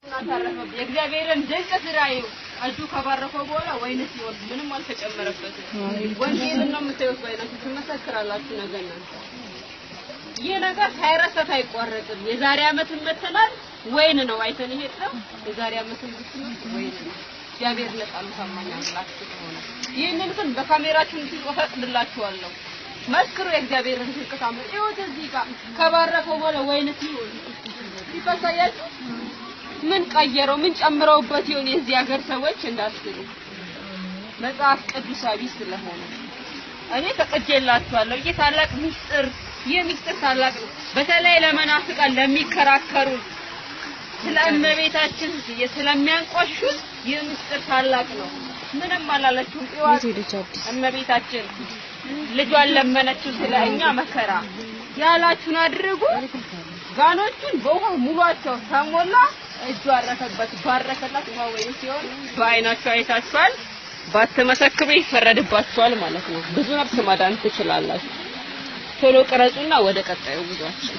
የእግዚአብሔርን ድንቅ ስራ እዩ። እጁ ከባረከው በኋላ ወይን ሲወርድ ምንም አልተጨመረበትም። ወንጌልን ነው የምታዩት በዓይናችሁ ትመሰክራላችሁ። ነገ እናንተ ይህ ነገር ሳይረሳ አይቋረጥም። የዛሬ ዓመትም መተናል ወይን ነው አይተን ይሄድነው። የዛሬ ዓመትም ብትመጡ ወይን ነው። እግዚአብሔር ለቃሉ ታማኝ አምላክ ስለሆነ ይህንን ግን በካሜራችሁ እንድትይዙ እፈቅድላችኋለሁ። መስክሩ የእግዚአብሔርን ድንቅ ታምር። ይኸውት እዚህ ጋር ከባረከው በኋላ ወይን ሲሆን ሲፈሳያችሁ ምን ቀየረው? ምን ጨምረውበት ይሆን የዚህ ሀገር ሰዎች እንዳትሉ፣ መጽሐፍ ቅዱሳዊ ስለሆነ እኔ ፈቅጄላችኋለሁ። ይህ ታላቅ ምስጢር፣ ይህ ምስጢር ታላቅ ነው። በተለይ ለመናፍቃን ለሚከራከሩ ስለ እመቤታችን ስለሚያንቋሹት ይህ ምስጢር ታላቅ ነው። ምንም አላለችውም። ይዋት እመቤታችን ልጇን ለመነችው ስለ እኛ መከራ። ያላችሁን አድርጉ፣ ጋኖቹን በውሃ ሙሏቸው። ተሞላ፣ እጁ አረፈበት፣ ባረከላት። ውሃ ወይን ሲሆን በአይናችሁ አይታችኋል። ባትመሰክሩ ይፈረድባችኋል ማለት ነው። ብዙ ነፍስ ማዳን ትችላላችሁ። ቶሎ ቅረጹና ወደ ቀጣዩ ጉዟችን።